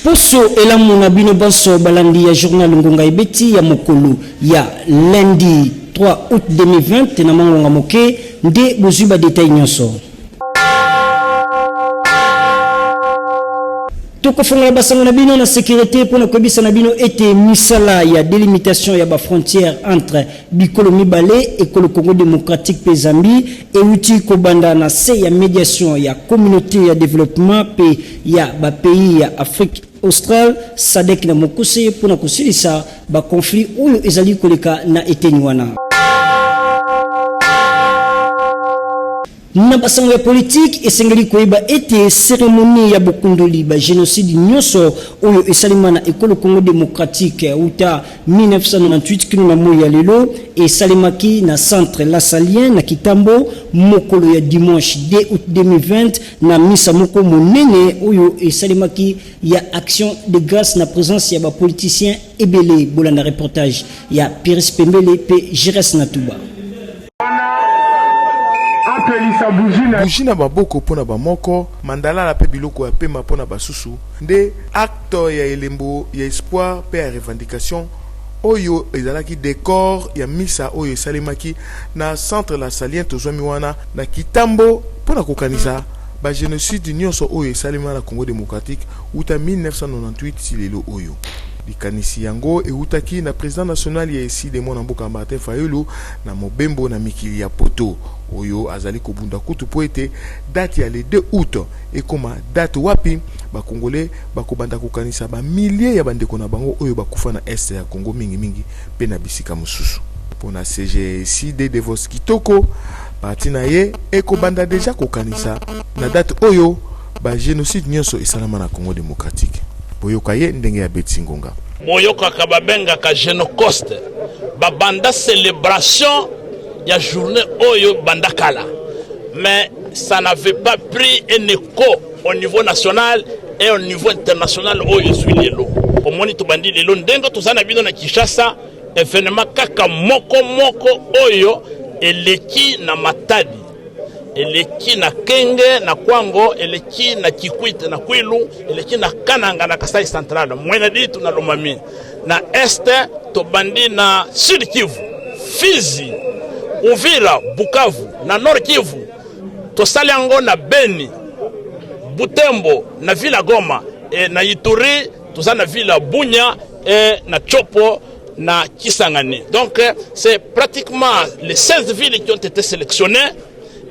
Poso elamu na bino banso balandi ya journal Ngonga Ebeti ya mokolo ya lundi 3 août 2020 na mwa ngonga moke nde bozwi ba details nyonso. Tokofongola basango na bino na securite mpo na koyebisa na bino ete misala ya delimitation ya ba frontières entre bikolo mibale, ekolo Congo democratique mpe Zambie, ewuti kobanda na se ya mediation ya Communaute ya developpement mpe ya ba pays ya Afrique australe, SADC na mokuse, mpo na kosilisa ba conflits oyo ezali koleka na eteni wana. Na basango ya politiki, esengeli koyeba ete ceremonie ya bokundoli ba genocides nionso oyo esalema na Ekolo Congo democratique wuta 1998 kino na moyi ya lelo esalemaki na Centre Lassalien na Kitambo mokolo ya dimanche 2 aout 2020 na misa moko monene oyo esalemaki ya action de grace na presence ya ba politiciens ebele. Bolanda reportage ya Piris Pembele pe Giresse Natuba. Bougie na maboko mpo na bamoko, mandalala mpe biloko ya pema mpo na basusu, nde acte ya elembo ya espoir mpe ya revendication oyo ezalaki decor ya misa oyo esalemaki na Centre Lassalien tozwami wana na Kitambo mpo na kokanisa ba genocides nionso oyo esalema na Congo democratique wuta 1998 ti lelo oyo. Likanisi yango ewutaki na president national ya ECIDE mwana mboka Martin Fayulu na mobembo na mikili ya poto oyo azali kobunda kutu mpo ete date ya le 2 aout ekoma date wapi ba congolais bakobanda kokanisa ba milliers ya bandeko na bango oyo bakufa na est ya Congo mingi mingi mpe na bisika mosusu. Mpo na CGECIDE Devos Kitoko, parti na ye ekobanda dejà kokanisa na date oyo ba genocides nionso esalama na Congo democratique. Boyoka ye ndenge abetisi ngonga. Boyokaka babengaka genocost babanda celebration ya journee oyo banda kala mais ça n'avait pas pris un echo au niveau national et au niveau international oyo ezwi lelo. Omoni tobandi lelo ndenge toza na bino na Kinshasa evenement kaka moko moko oyo eleki na Matadi eleki na Kenge na Kwango eleki na Kikwit na Kwilu eleki na Kananga na Kasai Central Mwene Ditu na Lomami na Est tobandi na Sud Kivu Fizi Uvira Bukavu na Nord Kivu tosali yango na Beni Butembo na ville ya Goma e na Ituri toza na ville ya Bunia e na Tshopo na Kisangani. Donc c'est pratiquement les 16 villes qui ont été sélectionnées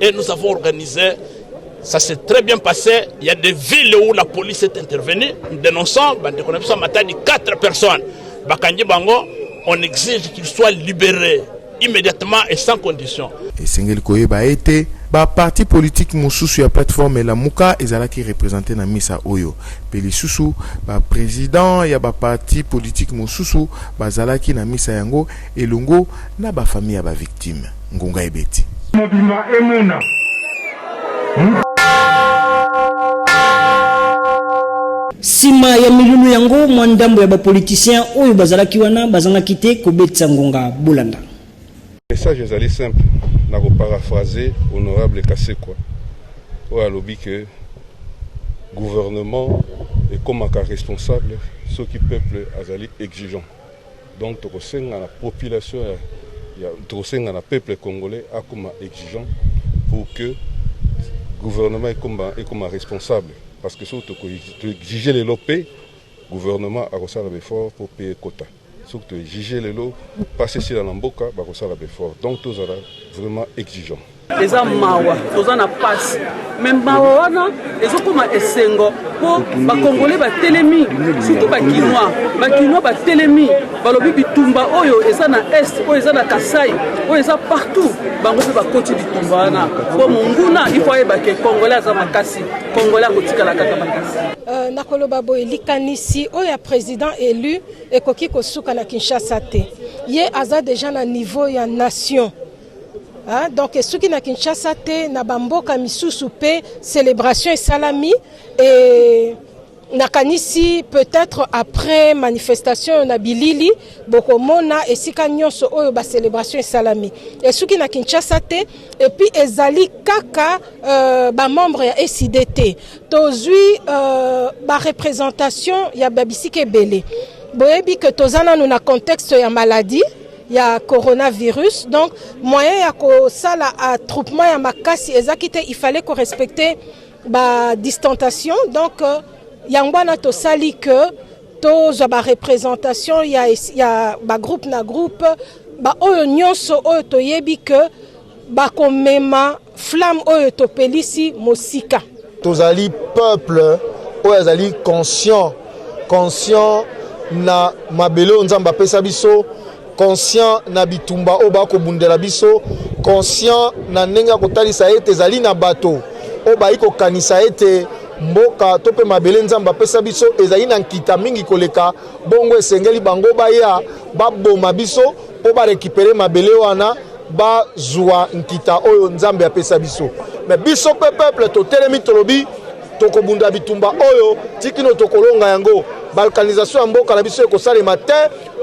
et nous avons organisé. Ça s'est très bien passé. Il y a des villes où la police est intervenue. Nous dénonçons, bandeko na biso Matadi, 4 personnes. Bakangi bango, on exige qu'ils soient libérés immédiatement et sans condition. Esengeli koyeba ete ba partis politiques mosusu ya plateforme Lamuka ezalaki representer na misa oyo mpe lisusu ba presidents ya ba partis politiques mosusu bazalaki na misa yango elongo na ba familles ya ba victimes. Ngonga ebeti. Mobimba emona. Sima ya milulu yango, mwa ndambo ya ba politiciens oyo bazalaki wana bazangaki te kobetisa ngonga. Bolanda. Message ezali simple, nako paraphraser honorable Kasekwa oyo alobi que gouvernement ekomaka responsable soki peuple azali exigeant. Donc tokosenga na population ya, tokosenga na peuple congolais akoma exigeant pour que gouvernement ekoma, ekoma responsable parce que soki toko exiger lelo pe gouvernement akosala ba effort pour pe ekota. Soki to exiger lelo pasi esila na mboka bakosala ba effort donc tozala vraiment exigeant. Eza mawa, toza na pasi me mawa wana ezokoma esengo mpo bakongole batelemi, surtout bakinois. Bakinois batelemi, balobi bitumba oyo eza na est, oyo eza na Kasai, oyo eza partout, bango mpe bakoti bitumba wana mpo monguna ifo ayeba ke congolais aza makasi, congolais akotikala kaka makasi. Euh, nakoloba boye likanisi oyo ya président élu ekoki kosuka na Kinshasa te. Ye aza deja na niveau ya nation. Hein? Donc soki na Kinshasa te na bamboka misusu pe celebration esalami et Nakanisi peut-être après manifestation na bilili bokomona esika nyonso oyo ba celebration esalami. Esuki na Kinshasa te et puis ezali kaka euh, ba membre ya ECD te. Tozui euh, ba représentation ya ba bisika ebele. Boyebi que toza nanu na contexte ya maladie ya coronavirus, donc moyen ya kosala attroupement ya makasi ezaki te, il fallait ko respecter ba distantation, donc yango wana tosali que tozwa ba représentation ya, ya ba groupe na groupe ba oyo nyonso oyo toyebi que bakomema flamme oyo topelisi mosika. Tozali peuple oyo azali conscient, conscient na mabele oyo Nzambe apesa biso, conscient na bitumba oyo bakobundela biso, conscient na ndenge ya kotalisa ete ezali na bato oyo bayi kokanisa ete mboka to mpe mabele Nzambe apesa biso ezali na nkita mingi koleka, bongo esengeli bango baya baboma biso mpo barekipere mabele wana, bazwa nkita oyo Nzambe apesa biso. Me biso mpe peuple totelemi, tolobi tokobunda bitumba oyo tikino tokolonga yango. Balkanisation ya mboka na biso ekosalema te,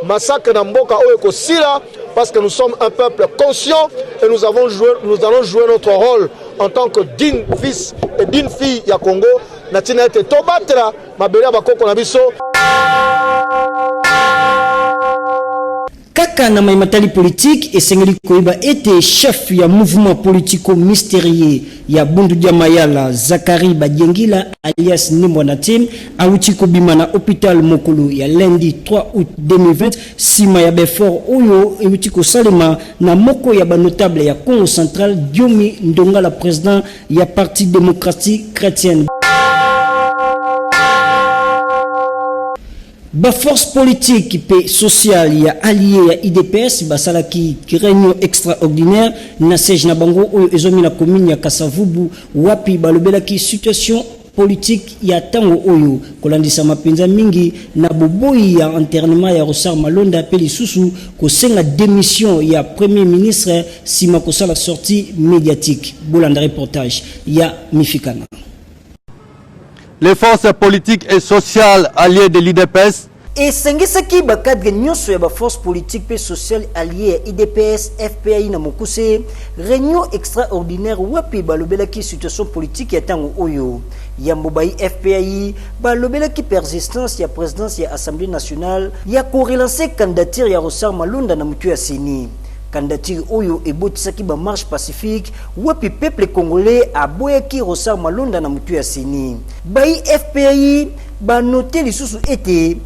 massacre na mboka oyo ekosila, parce que nous sommes un peuple conscient et nous avons joué, nous allons jouer notre rôle en tant que digne fils et digne fille ya Congo na ntina ete tobatela mabele ya bakoko na biso. Kaka na maye matali politiki, esengeli koyeba ete chef ya mouvement politico-mysterieux ya Bundu dia Mayala, Zacharie Badiengila alias Ne Muanda Nsemi, awuti kobima na hopital mokolo ya lundi 3 aout 2020 sima ya ba efforts oyo ewuti kosalema na moko ya ba notables ya Kongo central, Diomi Ndongala, president ya Parti democratique chretienne. Ba forces politiques mpe sociales ya allies ya udps basalaki reunion extraordinaire na siège na bango oyo ezwami na commune ya Kasa-Vubu wapi balobelaki situation politique ya tango oyo kolandisama mpenza mingi na boboyi ya enterrement ya Ronsard Malonda mpe lisusu kosenga demission ya Premier ministre sima kosala sortie mediatique. Bolanda reportage ya Mifikana. Les forces politiques et sociales alliées de l'UDPS Esengisaki ba cadres nionso ya ba forces politiques mpe sociales alliées ya udps, FPAI na mokuse, reunion extraordinaire wapi balobelaki situation politique ya tango oyo. Yambo bayi FPAI balobelaki persistance ya presidence ya Assemblee nationale ya ko relancer candidature ya Ronsard Malonda na mutu ya ceni. Candidature oyo ebotisaki ba marches pacifiques wapi peuple congolais aboyaki Ronsard Malonda na mutu ya ceni. Bayi FPAI ba noter lisusu ete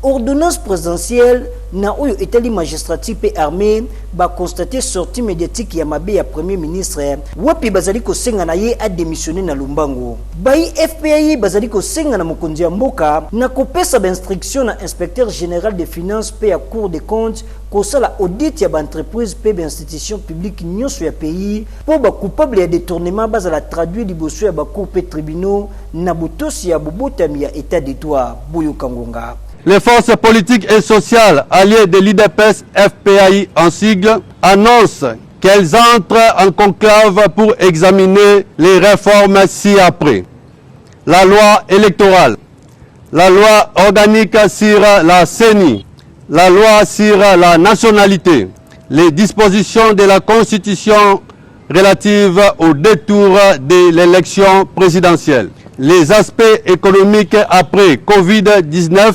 ordonnance presidentielle na oyo etali magistrature mpe armee ba constater sortie mediatique ya mabe ya Premier ministre wapi bazali kosenga na ye a demissionner na lombango. Bayi FPAI bazali kosenga na mokonzi ya mboka na kopesa ba instructions na inspecteur general des finances mpe ya cour des comptes kosala audit ya ba entreprises mpe ba institutions publiques nionso ya pays mpo ba coupables ya detournement bazala traduits liboso ya ba cours mpe tribunaux na botosi ya bobotami ya Etat de droit. Boyoka ngonga. Les forces politiques et sociales alliées de l'UDPS FPAI en sigle annoncent qu'elles entrent en conclave pour examiner les réformes ci-après. La loi électorale, la loi organique sur la CENI, la loi sur la nationalité, les dispositions de la Constitution relatives au détour de l'élection présidentielle, les aspects économiques après Covid-19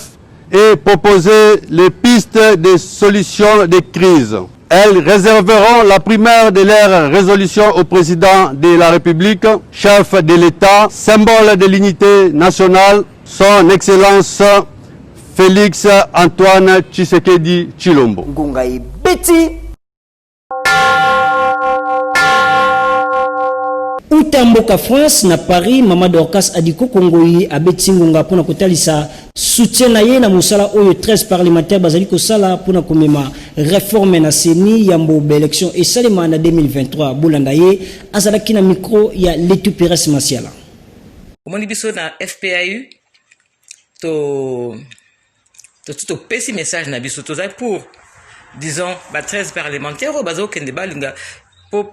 et proposer les pistes de solutions des crises. Elles réserveront la primaire de leur résolution au président de la République, chef de l'État, symbole de l'unité nationale, son Excellence Félix Antoine Tshisekedi Tshilombo. Ngonga ebeti. Uta mboka France na Paris, Mama Dorcas Adiko Kongoyi abeti ngonga mpo na kotalisa soutien na ye na mosala oyo 13 parlementaires bazali kosala mpo na komema reforme na CENI yambo ba elections esalema na 2023. Bolanda ye, azalaki na micro ya Letu Perez Masiala. Omoni biso na FPAU to to topesi message na biso, tozali pour disons ba 13 parlementaires oyo bazokende balinga po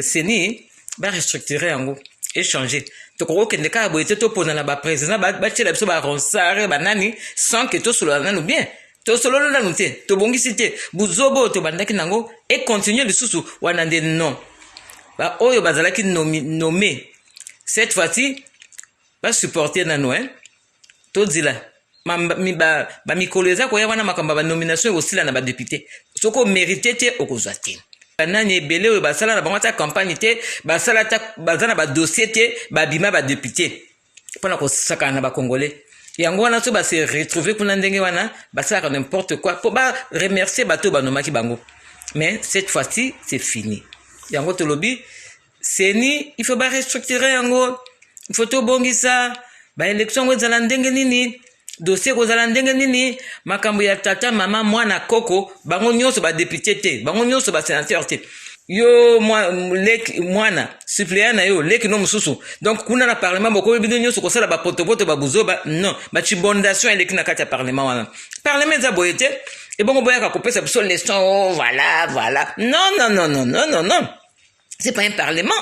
CENI ba restructurer yango, échanger. Tokoki kokende kaka boye te, topona na baprésident, batiela biso baronsare banani sans que tosolola nanu bien. Tosololi nanu te, tobongisi te. Buzoba oyo tobandaki nango econtinue lisusu wana nde non. Baoyo bazalaki nommé cette fois-ci, basupporte nano, hein? Tozila bamikolo eza koya wana, makambo ya banomination ekosila na badéputé. Soki omérite te, okozwa te. Banani ebele oyo basala na bango ata campagne te, basala ata, baza na badossier te, babima badéputé mpona kosakana na bacongolais. Yango wana so base retrouve kuna ndenge wana, basalaka n'importe quoi mpo baremercier bato oyo banomaki bango. Mais cette fois-ci, c'est fini. Yango tolobi, CENI, il faut barestructure yango, il faut tobongisa baélection yango. Ezala ndenge nini? Dossier kozala ndenge nini? Makambo ya tata, mama, mwana, koko, bango nyonso badéputé te, bango nyonso basénateur te. Yo leki, mwana suppléant na yo, leki no mosusu. Donc kuna na parlement, bokomi bino nyonso kosala bapotopoto, babuzoba. Non, bachibondation eleki na kati ya parlement wana. Parlement eza boye te. Ebongo boyaka kopesa biso leçon? Oh, voilà, voilà. Non, non, non, non, non, non, non, c'est pas un parlement.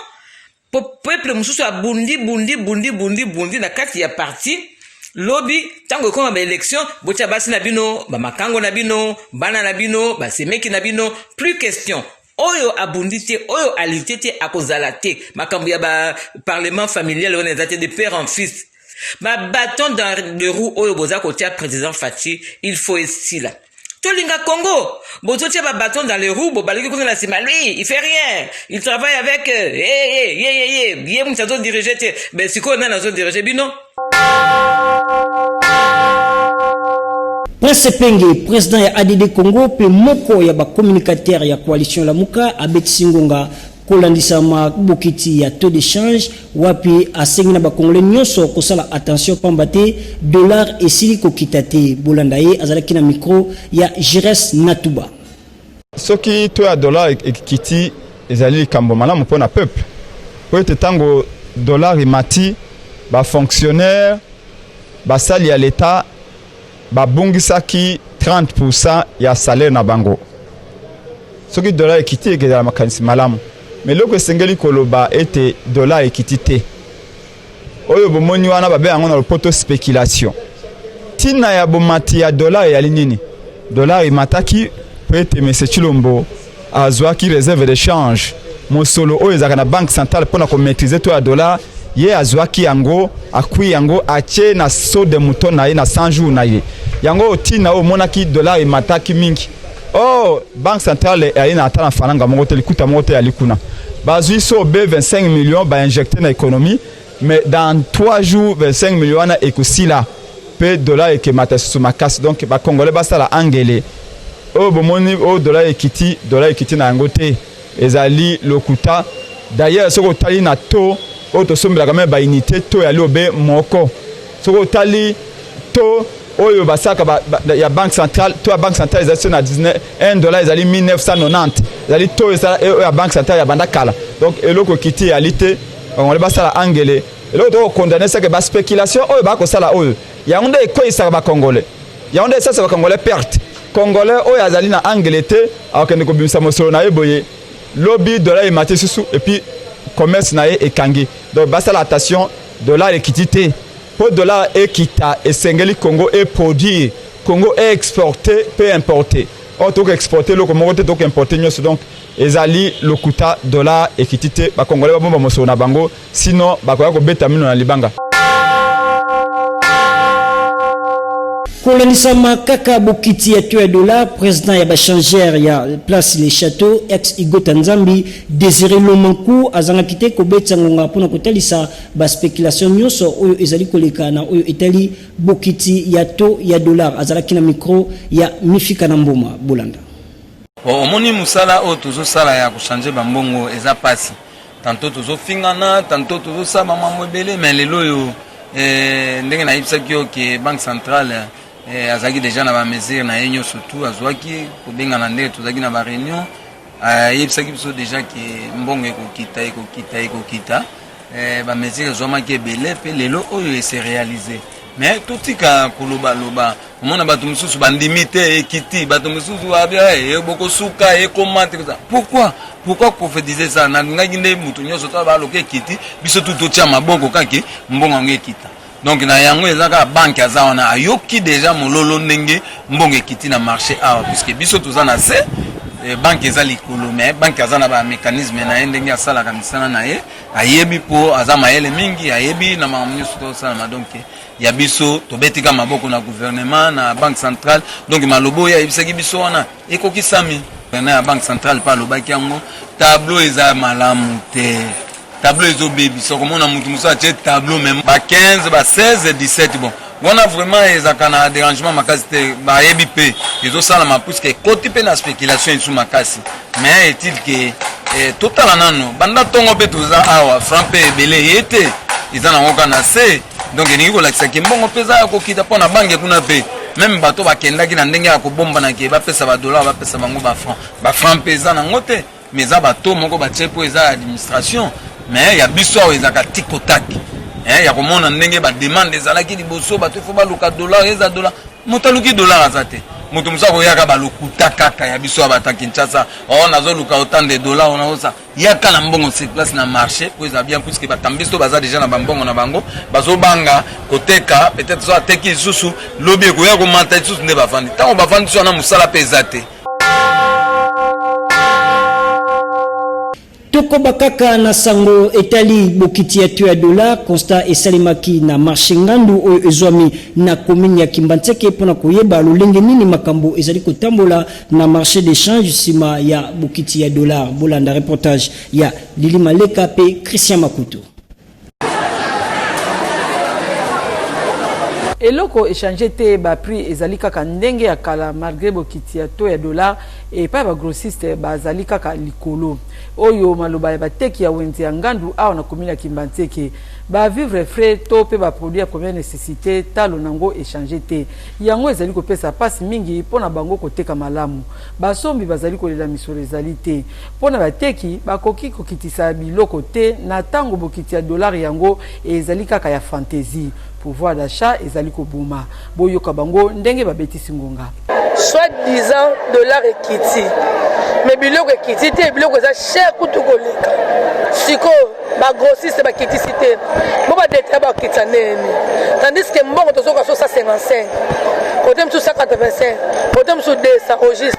Po peuple mosusu abundi, bundi, bundi, bundi, bundi na kati ya parti. Lobi ntango ekóma baélection, botia basi na bino, bamakango na bino, bana na bino, basemeki na bino. Plus question oyo abundi te, oyo alite te, akozala te. Makambo ya baparlement familial wana eza te, de père en fils. Babâton dans de roue oyo boza kotia président Fatshi, il faut esila. Tolinga Congo, bozotia babâton dans les roues, bobalaki kuna na nsima. Lui, il fait rien, il travaille avec ye ye ye ye ye ye moto azodirige te. Mais sikoyo nani azodirige bino? Prince Epenge, président ya ADD Congo mpe moko ya bacommunicateur ya coalition Lamuka, abetisi ngonga kolandisama bokiti ya taux d'échange, wapi asengi na bakongolais nyonso kosala attention, pamba te dollar esili kokita te. Bolanda ye, azalaki na micro ya Jires Natuba. Soki taux ya dollar ekiti, ezali likambo malamu mpo na peuple, po ete ntango dollar emati, bafonctionnaire, basali ya leta babungisaki 30 ya salaire na bango. Soki dollar ekiti, ekezala makanisi malamu. Mais eloko esengeli koloba ete dollar ekiti te. Oyo bomoni wana, babe yango na lopoto spéculation. Ntina ya bomati ya dollar eyali nini? Dollar emataki po ete Mese Tshilombo azwaki réserve de change, mosolo oyo ezalaka na Banque centrale mpona komaîtrise taux ya dollar. Ye azwaki yango, akwi yango, atie na saut de mouton na ye na 100 jours na ye. Yango ntina oyo omonaki dollar emataki mingi. Or Banque centrale aye na ata na falanga moko te, likuta moko te yali kuna. Bazwi so be 25 millions, bainjecte na économie, mais dans 3 jours 25 millions wana ekosila mpe dollar ekemata susu makasi. Donc bacongolais basala angele. Oyo bomoni oyo dollar ekiti, dollar ekiti na yango te, ezali lokuta. D'ailleurs, soki otali na taux oyo tosombelaka même baunité, taux yali obe moko. Soki otali taux oyo basalaka ya Banque centrale, taux ya Banque centrale ezali so na 19, 1 dollar ezali 1990, ezali taux oyo ya Banque centrale ya banda kala. Donc eloko ekiti eyali te. Bangole basala angele. Eloko tokokondane seke baspéculation oyo bakosala oyo, yango nde ekweyisaka bacongolais, yango nde esalisaka bacongolais perte. Congolais oyo azali na angele te, akokende kobimisa mosolo na ye boye, lobi dollar emati susu, et puis commerce na ye ekangi. Donc basala attention, dollar ekiti te. Mpo dollar ekita, esengeli Congo eproduire, Congo eexporte mpe importe. Oyo tokoexporte eloko moko te, tokoimporte nyonso. Donc ezali lokuta, dollar ekiti te. Bacongolais babomba mosolo na bango, sinon bakoya kobeta mino na libanga. Kolandisama kaka bokiti ya taux ya dollar, président ya bachangeur ya place Le Château, ex Igota Nzambi, Désiré Lomanku, azangaki te kobetisa ngonga mpona kotalisa baspéculation nyonso oyo ezali koleka na oyo etali bokiti ya taux ya dollar. Azalaki na micro ya Mifika na Mboma. Bolanda. Bon, omoni, mosala oyo tozosala ya kochange bambongo eza mpasi. Tantôt tozofingana, tantôt tozosala bamambo ebele. Mais lelo oyo, ndenge nayebisaki yo ke Banque centrale azalaki déjà na bamesure na ye nyonso tu azwaki kobengana, ndenge tozalaki na baréunion, ayebisaki biso déjà ke mbongo ekokita, ekokita, ekokita. Bamesure ezwamaki ebele mpe lelo oyo ese réalise. Mais totika kolobaloba, omona bato mosusu bandimi te ekiti, bato mosusu babia eh, bokosuka ekoma te. Pourquoi? Pourquoi prophétiser ça? Nalingaki nde moto nyonso to baloka ekiti, biso tu totia maboko kake mbongo yango ekita. Donc na yango eza kaka banque aza wana ayoki deja mololo ndenge mbongo ekiti na marché awa, puisque biso toza na se eh, banque eza likolo, mais banque aza na ba mécanisme na ye ndenge asalaka misala na ye, ayebi mpo aza mayele mingi, ayebi na makambo nyonso tosalama. Donc ya biso tobetika maboko na gouvernement na banque centrale. Donc maloba oyo ayebisaki biso wana ekokisami. Na ya banque centrale mpe alobaki yango, tableau eza malamu te, tableau ezobebisa. Okomona motu mosusu atie tableau même ba 15 ba 16 17, bon wana vraiment ezalaka na dérangement makasi te, bayebi mpe ezosalama puisque ekoti mpe na spéculation esu makasi. Mais est-il que eh, totala nano banda ntongo mpe toza awa, franc mpe ebele ye te, eza nango kaka na se. Donc elingi kolakisa ke mbongo mpe eza ya kokita mpo na banque kuna mpe même bato bakendaki na ndenge ya kobombana ke bapesa badollar, bapesa bango bafranc, bafranc mpe eza nango te. Mais eza bato moko batie mpo eza administration. Mais ya biso awa ezalaka tikotaki ya komona ndenge bademande ezalaki liboso, bato ifo baluka dollar, eza dollar, moto aluki dollar aza te. Moto mosusu akoyaka balokuta kaka ya biso ya bato ya Kinshasa, o nazoluka autant de dollar, onaosa yaka na mbongo sur place na marché po eza bien, puisque batambiso baza déjà na bambongo na bango, bazobanga koteka, peut-être so ateki lisusu lobi ekoya komata lisusu. Nde bavandi, ntango bavandi so wana mosala mpe eza te. Tokoba kaka na sango etali bokiti ya taux ya dollar. Constat esalemaki na marché Ngandu oyo ezwami na commune ya Kimbanseke mpona koyeba lolenge nini makambo ezali kotambola na marché d'échange nsima ya bokiti ya dollar. Bolanda reportage ya Lili Maleka mpe Christian Makutu. Eloko echanger te, baprix ezali kaka ndenge ya kala malgré bokiti ya taux ya dollar. Epai ya bagrossiste bazali kaka likolo. Oyo maloba ya bateki ya wenze ya Ngandu awa na commune ya Kimbanseke. Bavivre frais to mpe baproduit ya première nécessité, talo nango echanger te. Yango ezali kopesa mpasi mingi mpo na bango koteka malamu. Basombi bazali kolela, misolo ezali te. Mpo na bateki, bakoki kokitisa biloko te na ntango bokiti ya dollar yango ezali kaka ya fantaisie. Pouvoir d'achat ezali koboma. Boyoka bango ndenge babetisi ngonga. Soit disant dollar ekiti, mais biloko ekiti te, biloko eza cher kutu koleka. Sikoyo bagrossiste bakitisi te, bo badetail bakitisa ndeni, tandis que mbongo tozoka so 155, kote mosusu 185, kote mosusu 200. Au juste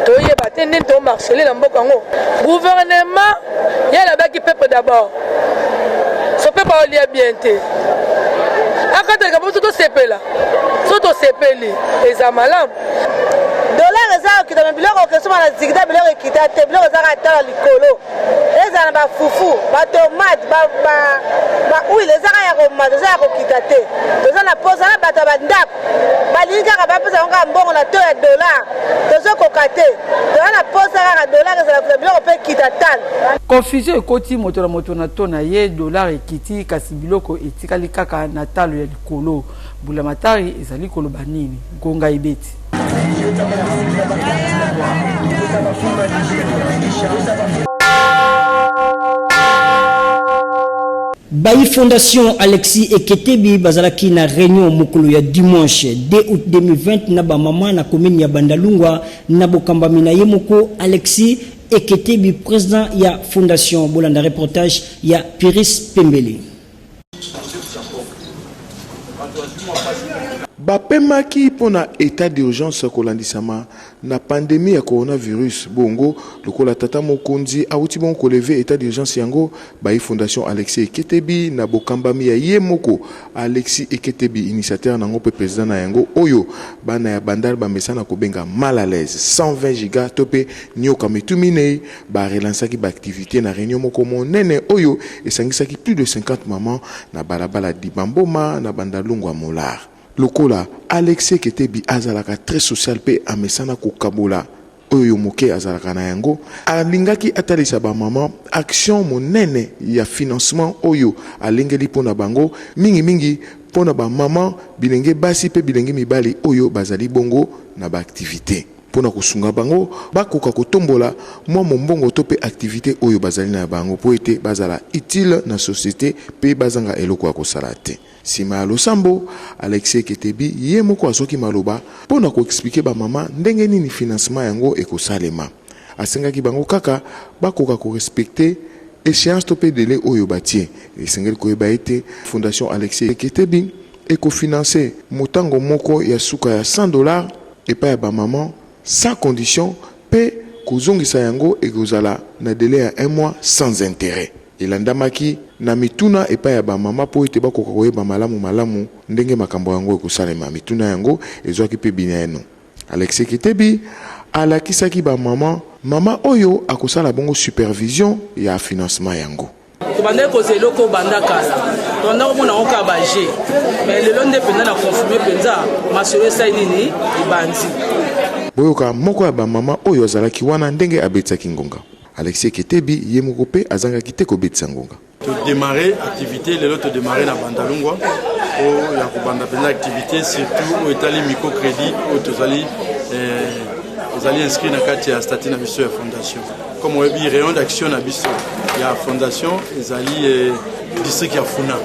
toyeba te ndeni tomarchele na mboka yango. Gouvernement ye alabaki peuple d'abord, so peuple aolia bien te, akateleka po biso tosepela. So tosepeli eza malamu. Dollar eza kokita, me biloko okesoma na zigida, biloko ekita te, biloko ezaka tala likolo, ezala na bafufu, batomate, bahuile, ezaka ya komata, eza ya kokita te. Toza na posa na bato ya bandako balingi kaka bapesa bango kaka mbongo na to ya dollar, tozokoka te. Toza na posa kaka dollar ezala kuta, biloko mpe ekita talo. Confusion ekoti, moto na moto na to na ye. Dollar ekiti kasi biloko etikali kaka na talo ya likolo. Mbulamatari ezali koloba nini? Ngonga ebeti. Bayi Fondation Alexis Eketebi bazalaki na réunion mokolo ya dimanche 2 août 2020 na bamama na commune ya Bandalungwa na bokambami na ye moko Alexis Eketebi, président ya fondation. Bolanda reportage ya Piris Pembele. Bapemaki mpo na etat d'urgence kolandisama na pandemie ya coronavirus. Bongo lokola tata mokonzi awuti bongo kolever etat d'urgence yango, bayi Fondation Alexis Eketebi na bokambami ya ye moko Alexis Eketebi, initiateur nango mpe president na yango, oyo bana ya Bandal bamesana kobenga mal à l'aise 120 giga to mpe nioka mitu minei, ba relancaki ba activites na reunion moko monene oyo esangisaki plus de 50 mamans na balabala Dibamboma na Bandalungwa Molar. Lokola Alexis Eketebi azalaka très social mpe amesana kokabola oyo moke azalaka na yango, alingaki atalisa ba mamans action monene ya financement oyo alengeli mpo na bango, mingi mingi mpo na ba mamans, bilenge basi mpe bilenge mibali oyo bazali bongo na ba activites. mpo na kosunga bango bakoka kotombola mwa mombongo to mpe activite oyo bazali na bango mpo ete bazala utile na societe mpe bazanga eloko ya kosala te. Sima ya losambo, Alexis Eketebi ye moko azwaki maloba mpo na ko expliquer ba mama ndenge nini financement yango ekosalema. Asengaki bango kaka bakoka ko respecter echeance to mpe delai oyo batie. Esengeli koyeba ete Fondation Alexis Eketebi eko financer motango moko ya suka ya 100 dollars epai ya ba mamans sans condition mpe kozongisa yango ekozala na delai ya un mois sans interet. Elandamaki na mituna epai ya bamama mpo ete bakoka koyeba malamu malamu ndenge makambo yango ekosalema. Mituna yango ezwaki mpe biyano. Alexis Kitebi alakisaki bamama mama oyo akosala bongo supervision ya financement yango. Tobandaki kozela eloko oyo banda kala, tobandaki komona yango kaka ba jeux, mais lelo nde mpenza na confirme mpenza masolo esali nini ebandi. Boyoka moko ya bamama oyo azalaki wana ndenge abetisaki ngonga. Alexis Eketebi ye moko mpe azangaki te kobetisa ngonga. To demarrer activité lelo, to demarrer na Bandalungwa oyo ya kobanda mpenza activité, surtout oyo etali micro crédit oyo tozali ezali inscrit na kati ya statut na biso ya fondation. Comme oyebi, rayon d'action na biso ya fondation ezali district ya Funa.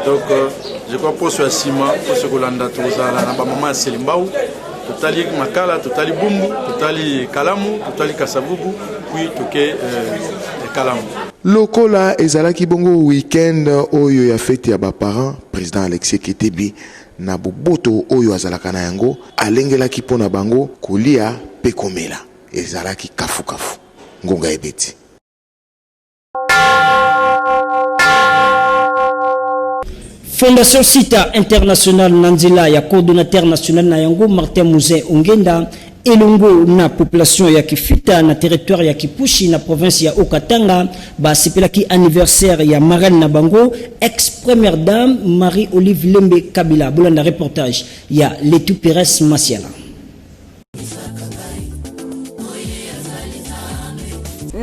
Donc je crois poso ya nsima, poso kolanda, tokozala na bamama ya Selembao, totali Makala, totali Bumbu, totali Kalamu, totali Kasavubu, puis toke Kalamu. Lokola ezalaki bongo week-end oyo ya feti ya ba parents, president Alexis Eketebi na boboto oyo azalaka na yango alengelaki mpo na bango kolia mpe komela. Ezalaki kafukafu. Ngonga ebeti. Fondation Sita International na nzela ya coordonnateur national na yango Martin Muzin Ongenda elongo na population ya Kifita na territoire ya Kipushi na province ya Haut-Katanga basepelaki anniversaire ya marraine na bango, ex première dame Marie Olive Lembe Kabila. Bolanda reportage ya Letu Perez Masiala.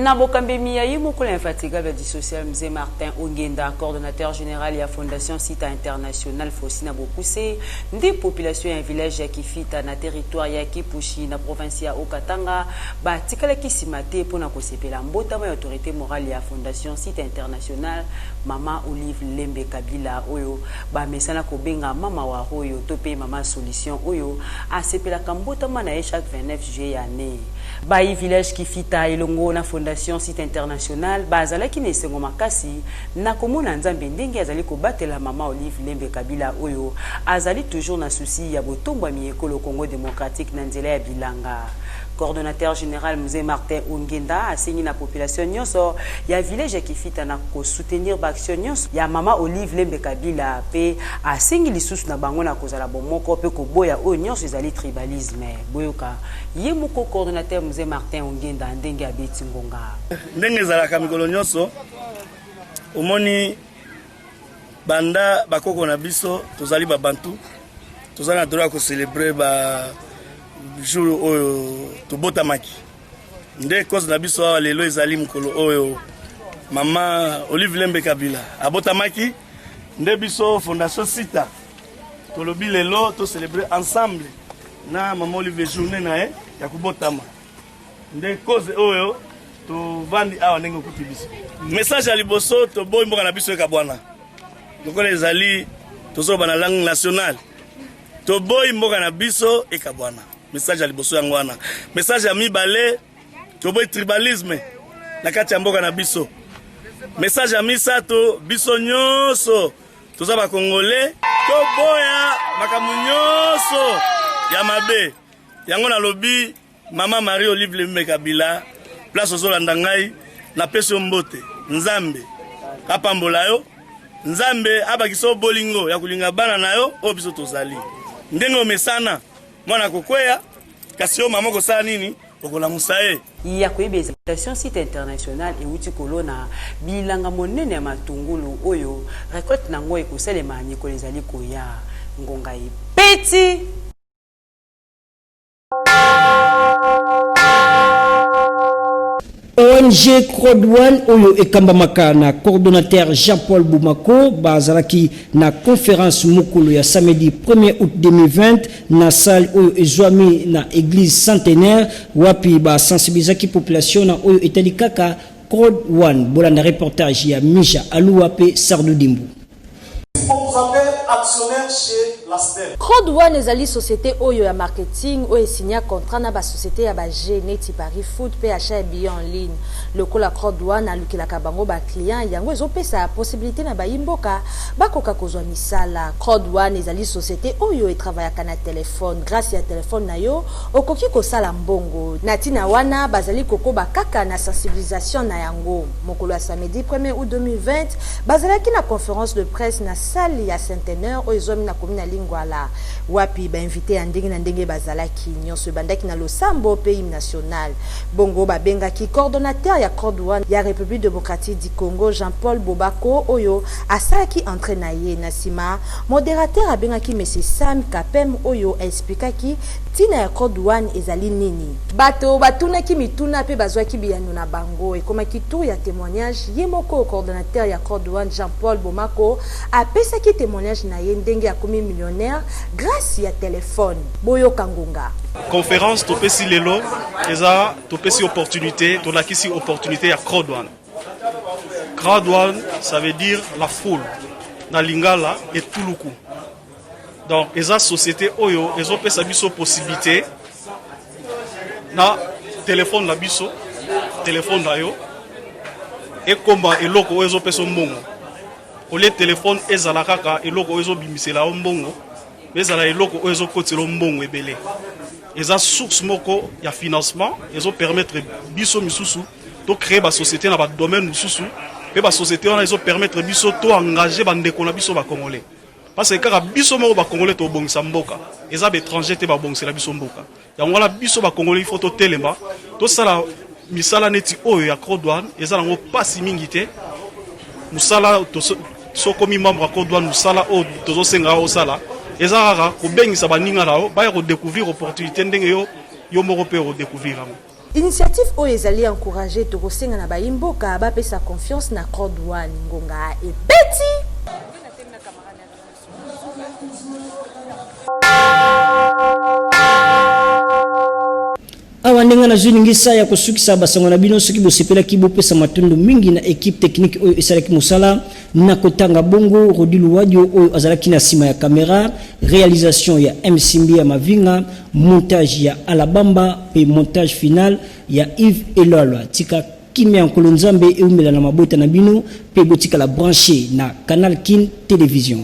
Na bokambemi ya ye moko l'infatigable du social Mzee Martin Ongenda, coordonnateur général ya Fondation Sita International Fosi na bokuse, nde population ya village ya Kifita na territoire ya Kipushi na province ya Haut-Katanga batikalaki sima te mpo na kosepela mbotama ya autorite morale ya Fondation Sita International Mama Olive Lembe Kabila oyo bamesana kobenga Mama wa Royo to mpe Mama Solution oyo asepelaka mbotama na ye chaque 29 juillet ya annee. Bayi village Kifita elongo na Fondation Site International bazalaki na esengo makasi na komona Nzambe ndenge azali kobatela Mama Olive Lembe Kabila oyo azali toujours na souci ya botombwami ekolo Congo democratique na nzela ya bilanga. Coordonnateur general Mzee Martin Ongenda asengi na population nionso ya village ya Kifita na ko soutenir ba actions nionso ya Mama Olive Lembe Kabila pe asengi lisusu na bango na kozala bomoko pe koboya oyo nionso ezali tribalisme. Boyoka ye moko coordonnateur Mzee Martin Ongenda ndenge abeti ngonga. Ndenge ezalaka mikolo nyonso, omoni banda bakoko na biso tozali ba Bantu, toza na droit ya ko celebrer ba jour oyo tobotamaki. Nde cause na biso awa lelo ezali mokolo oyo mama Olive Lembe Kabila abotamaki. Nde biso Fondation Sita tolobi lelo to celebrer ensemble na mama Olive journée na ye ya kobotama. Nde cause oyo tovandi awa ndenge okuti biso. Message ya liboso, toboyi mboka na biso ekabwana lokola ezali tozoloba na langue nationale. Toboyi mboka na biso ekabwana. Message ya liboso yango wana. Message ya mibale, toboyi tribalisme na kati ya mboka na biso. Message ya misato, biso nyonso toza ba Congolais, toboya makambo nyonso ya mabe. Yango nalobi Mama Marie Olive Lembe Kabila, place ozolanda ngai, napesi yo mbote. Nzambe apambola yo, Nzambe abakisa yo bolingo ya kolinga bana na yo oyo biso tozali. Ndenge omesana mwana kokweya, kasi yo mama okosala nini? Okolamusa ye. Ya koyeba ezali Fondation Site International ewuti kolona bilanga monene ya matungulu oyo recolte na yango ekosalema mikolo ezali koya. Ngonga ebeti! ONG Crowd One oyo ekambamaka na coordonnateur Jean-Paul Boumako bazalaki na conference mokolo ya samedi 1er août 2020 na salle oyo ezwami na eglise Centenaire wapi ba sensibilisaki population na oyo etali kaka Crowd One. Bolanda reportage ya Misha Aluwa pe Sardou Dimbu. On vous appelle actionnaire chez la SNEL. Crowd One ezali societe oyo ya marketing oyo e signa contrat na ba societe ya ba jeux neti pari foot pe achat ya billets en ligne. Lokola Crowd One alukelaka bango ba clients, yango ezo pesa possibilite na bayi mboka bakoka kozwa misala. Crowd One ezali societe oyo e travaillaka na telephone. Grace ya telephone na yo, okoki kosala mbongo. Na tina wana, bazali kokoba kaka na sensibilisation na yango. Mokolo ya samedi premier aout 2020, Bazalaki na conference de presse na salle ya Centenaire oyo ezwami na commune ya Lingwala, wapi ba invites ya ndenge na ndenge bazalaki. Nionso ebandaki na losambo mpe hymne national. Bongo babengaki coordonnateur ya Crowd One ya Republique democratique du Congo, Jean-Paul Bobako oyo asalaki entree na ye. Na sima, moderateur abengaki Monsieur Sam Kapem oyo a explikaki tina ya Crowd One ezali nini. Bato batunaki mituna mpe bazwaki biyano na bango. Ekomaki tour ya temoignage. Ye moko coordonnateur ya Crowd One Jean Paul Bomako apesaki temoignage na ye ndenge akomi millionnaire grace ya telephone. Boyoka ngonga. Conference topesi lelo eza topesi opportunité, tolakisi opportunité ya Crowd One. Crowd One ça veut dire la foule na lingala etuluku. Donc eza société oyo ezopesa biso possibilité na telefone na biso, telefone na yo ekoma eloko oyo ezopesa mbongo. Olie telefone ezala kaka eloko oyo ezobimisela yo mbongo, ezala eloko oyo ezokotela yo mbongo ebele. Eza source moko ya financement ezopermettre biso misusu to créer ba société na ba domaine mosusu, mpe ba société wana ezopermettre biso to engager bandeko na biso ba congolais. Parce que kaka biso moko ba congolais tobongisa mboka, eza ba étranger te babongisela biso mboka. Yango wana biso ba congolais il faut totelema, tosala misala neti oyo ya Crowd One. Eza nango pasi mingi te. Mosala sokomi membre ya Crowd One, mosala oyo tozosenga osala eza kaka kobengisa baninga na yo baya kodécouvrir opportunité ndenge yo yo moko mpe odécouvrir yango. Initiative oyo ezali encourager, tokosenga na bayi mboka bapesa confiance na Crowd One. Ngonga ebeti. Awa ndenge nazwi ningisa ya kosukisa basango na bino. Soki bosepelaki, bopesa matondo mingi na ekipe technique oyo esalaki mosala na kotanga bongo Rodi Luwadio oyo azalaki na nsima ya kamera, réalisation ya Msimbi ya Mavinga, montage ya Alabamba mpe montage final ya Yves Elwalwa. Tika kimia ya Nkolo Nzambe eumela na mabota na bino mpe botikala branche na Canal Kin Television.